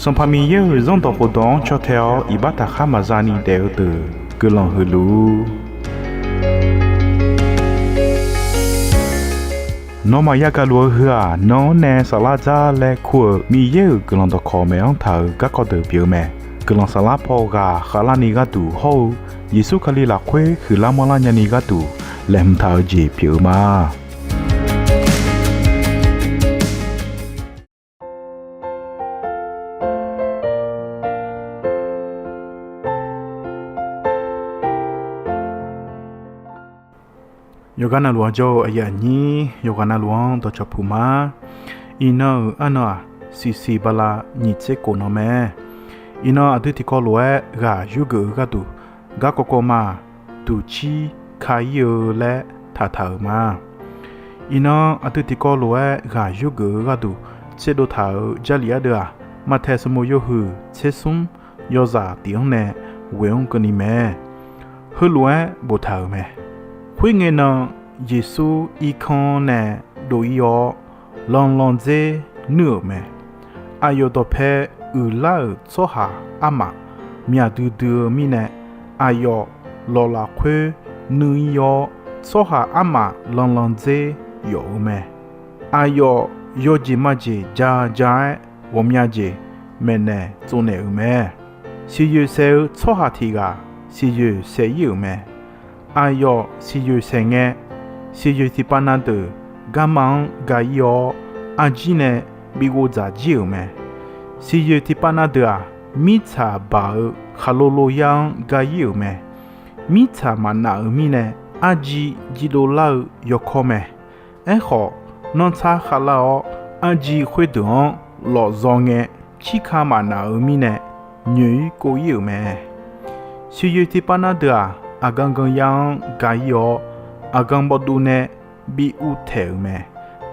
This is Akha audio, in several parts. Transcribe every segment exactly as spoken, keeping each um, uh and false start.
Sanqpaq Miqyaer-euq Zanrdawq khofdawq-anr caw tae-awr iqbax taqkhar maqza ni daef-eu deuq guiqlanq huiq luf-ur. Nawmaf yagaq luf-eu heu-aq, nan-anr nae saflar dzar laer kur-euq Miqyaer-euq guiqlanq dawqkawq maeq-anr taq-euq garkawv deuq pyeuf-eu mae. Guiqlanq saflar paw ghaq khavlarni gharduq hawr-eu Yeqsur Kali lafkhoer huiqlar manrlar nyani gharduq laeqhmq taq-eu jeq pyeuf-eu ma. Yawqghaq navluf-anr jawr-eu aqyuif aqnyir yawqghaq navluf-anr dawqcawq puq ma. Iqnan-euq arnan-aq, siqsiq bala nyiq tser khof nan mae. Iqnan aqdui tiqkawv lof-aer ghaq yurgeuf-eu gharduq, garkawv kawv ma-aq, duqcir ka-ir-eu laer taqtaq-euq ma. Iqnan aqdui tiqkawv lof-aer ghaq yurgeuf-eu gharduq tserdov taq-euq Jarlif ardeuv-aq, Maqtaeq sanqbof yawhuiq tser smr yawzaq tiq-anr nae ghoeq-anr keuvni mae. Heulof-aer boftaq-euq mae. Khoerngae nan, Yeqsur irkanr nae dov-ir-awr, lanlandzer nuir-euq mae. Aqyawf dawqpae uiqlar-euq tsawrhaq armaf myaq duidui-eu mirnae, aqyawf lawq lafkhoer nuir-ir-awr, tsawrhaq armaf lanlandzer yawf-eu mae. Aqyawf yawjeq majeq ja ja-aer ghawqmya jeq maeqnaeq tsovnaeq-euq mae. Siqyoeq saeq-eu tsawrhaq tiq ghaq siqyoeq saeq-ir-euq mae. Aqyawf siqyoeq saeq ngae, siqyoeq tiqpav na deuq garma-anr ga-ir-awr, arjir nae bi ghovdzaq jir-euq mae. Siqyoeq tiqpav na deuq-aq, mirtsaq baq-eu khaqlo lo yar-anr ga-ir-euq mae. Mirtsaq maqnaf-euq mirnae, arji jidov lar-eu yawkawr mae. Aerkhawf, nanrtsar khavlar-awr, arji khoerdeuq-anr lawfzaw ngae, cirka maqnaf-euq mirnae, nyoeq-ir kov-ir-euq mae. Siqyoeq tiqpav na deuq-aq, aqgan gan yar-anr ga-ir-awr, aqgan bawvduv nae bi uvtaeq-euq mae.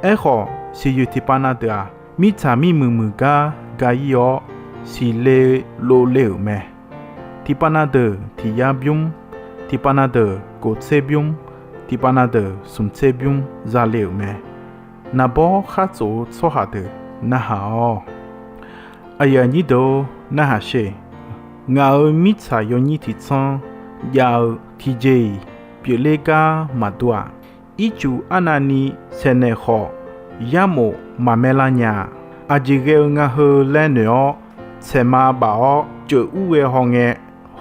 Aerkhawf, siqyoeq tiqpav na deuq-aq, mirtsaq mirmuiq muiq gar ga-ir-awr, siqle lov le-euq mae. Tiqpav na deuq tiq yar bymr, tiqpav na deuq kof tser bymr, tiqpav na deuq smq tser bymr za le-euq mae. Naqbawr khar tsof-eu tsawrhaq deuq narhaq-awq. Aqyuif aqnyir deuq-or, narhaq sher. Ngaq-euq mirtsaq yawnyir tiq tsanr jav-eu tiqjeq-iq pyeufler gar maqdur-aq, ircuf arnavni saeqnaeq khawf, yarmof maqmae lar nya-a. Aqjeq ghae-eu nga heu laer noeq-awr, saeqma baf-awr ceuf ur ghae haw ngae,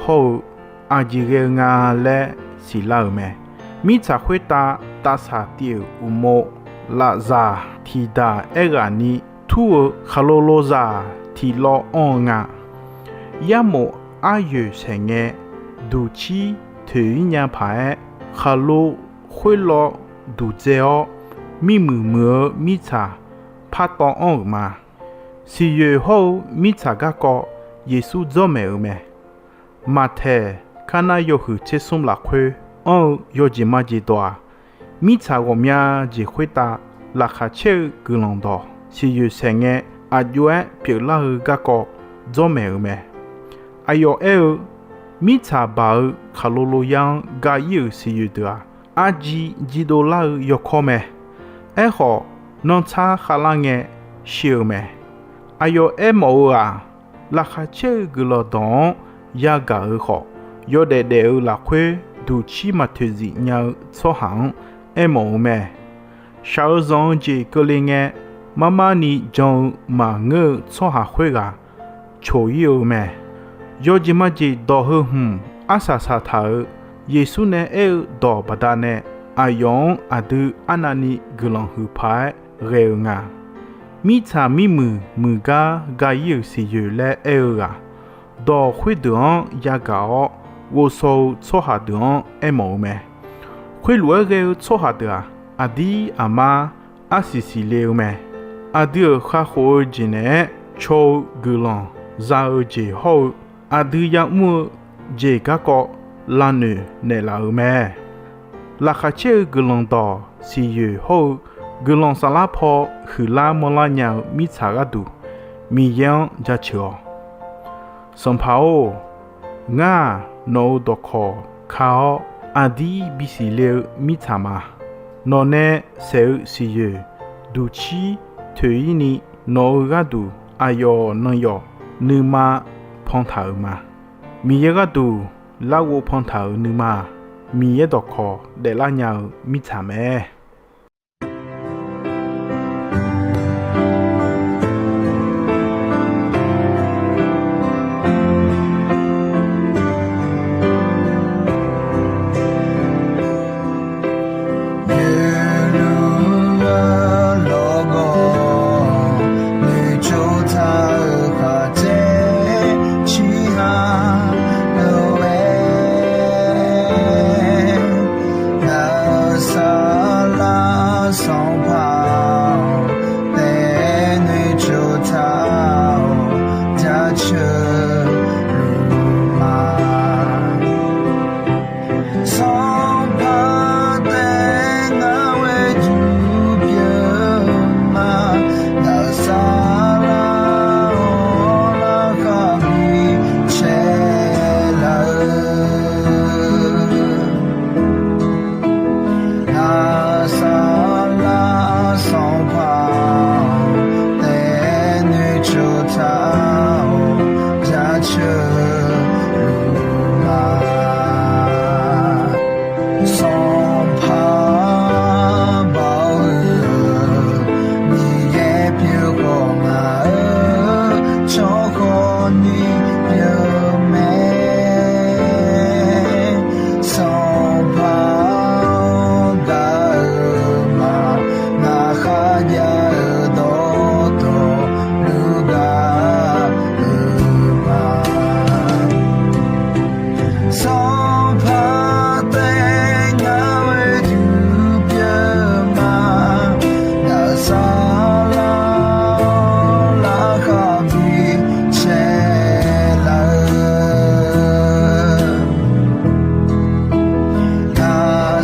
hawr-eu aqjeq ghae-eu nga laer siqlar-euq mae. Mirtsaq khoertav tavsaq tiv-euq uqmov lafzaq tiqdaq aerghaqni tur-eu khaqlo lozaq tiqlawv anr-eu nga. Yarmof aryoeq saeq ngae, duqcir toeq-ir nya paq-aer, khaqlo khoerlawv duqdzae-awr, mirmuiq muiq-eu mirtsaq partawv anr-euq ma. Siqyoeq hawr-eu mirtsaq garkawv Yeqsur dzawrmaeq-euq mae. Maqtaeq, karnar yawhuiq tser smr lafkhoer anr-eu yawjeq majeq dawq-aq, mirtsaq ghawqmya jeq khoertav laqkhaq caer-eu guiqlanq dawq siqyoeq saeq ngae, aqjox-aer pyeuflar-eu garkawv dzawrmaeq-euq mae. Aqyawf aer-eu, mirtsaq baq-eu khaqlo lo yar-anr ga-ir-euq siqyoeq deuq-aq, arji jidov lar-eu yawkawr mae. Aerkhawf, nanrtsar khavlar ngae shir-eu mae. Aqyawf aermawf-eu-aq, laqkhaq caer-eu guiqlanq dawq-anr yagaq-eu khawf, yawdaef daef-eu lafkhoer duqcir maq toeqzif nya-eu tsawrhaq-anr aermawf-eu mae. Shaq-eu zanq-eu jeq keuvle ngae, marmarni jan-eu maqngeur-eu tsawrhaq khoerghaq coq-ir-eu mae. Yawjeq majeq dawq heu hmq arsaq saqtaq-euq Yeqsur nae aer-eu dawq baqdanae, aqyawf-anr aqdui arnavni guiqlanq huiq paq-aer ghae-eu nga. Mirtsaq mirmuiq muiq gar ga-ir-euq siqyoeq laer aer-eu ghaq, dawq khoerdeuq-anr yagaq-awr ghovshaw-eu tsawrhaq deuq-anr aermawf-eu mae. Khoerlof-aer ghae-eu tsawrhaq deuq-aq, aqdir aqmar arsiq siqle-eu mae. Aqdui-euq kakhof-eu jeq naeq-aer caw-eu guiqlanq za-eu jeq hawr-eu, aqdui yamr-eu jeq garkawv lavnoeq naeqlaf-euq mae. Laqkhaq caer-eu guiqlanq dawq siqyoeq hawr-eu guiqlanq saflar paw huiqlar manrlar nya-eu mirtsaq gharduq Miqyaer-anr jaceuq-awq. Sanqpaq-or, ngar-aq nawq-euq dawqkawq ka-awr aqdir bisiq le-eu mirtsaq ma. Nawq nae saeq-eu siqyoeq duqcir toeq-ir ni nawq-eu gharduq aqyawf nan yawf nuima pan taq-euq ma. Miqyaer gharduq larghov pan taq-euq nuima-aq, Miqyaer dawqkawq daeflar nya-eu mirtsaq mae. Yeqluq-eu lawrgawv noeqtsov taq-euq khaqdzer ciqhaq lof-aer, Naqsaqlaq Sanqpaq-awq, taef noeqtsov taq-awq, jaceuq luf ma. Sanqpaq taef ngar ghoe jur pyeuf ma. Naqsaqlaq-awr, larkhaq bi caev laf-eu, Naqsaqlaq Sanqpaq-awq, taef noeqtsov taq-awq, jaceuq luf ma. Sanqpaq Baoq-euq Miqyaer pyeuf khawf, ngaq-euq tsawrhawq ni pyeuf mae. Sanqpaq-awr, gaq-euq ma. Ngaq kharjav-eu dawqtawvluf gaq-euq ma. Sanqpaq taef ngar ghoe jur pyeuf ma. Naqsaqlaq-awr, larkhaq bi caev laf-eu,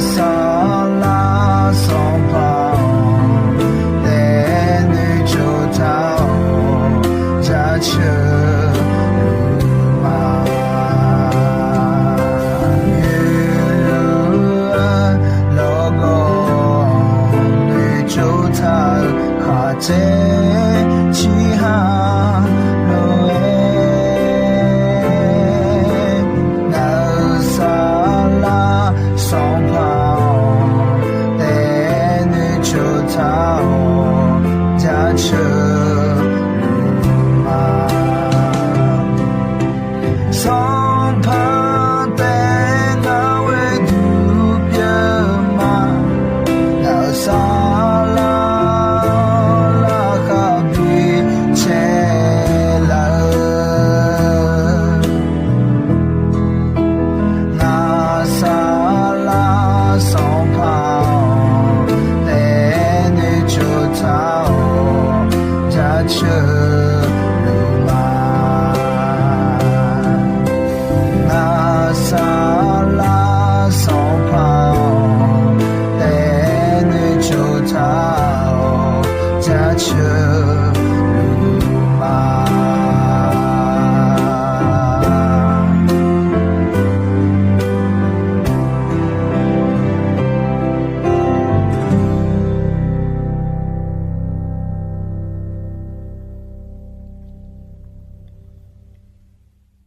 Naqsaqlaq Sanqpaq-awq, taef noeqtsov taq-awq, jaceuq luf ma. Yeqluq-eu lawrgawv noeqtsov taq-euq khaqdzer ciqhaq lof-aer, Naqsaqlaq Sanqpaq-awq, taef noeqtsov taq-awq, jaceuq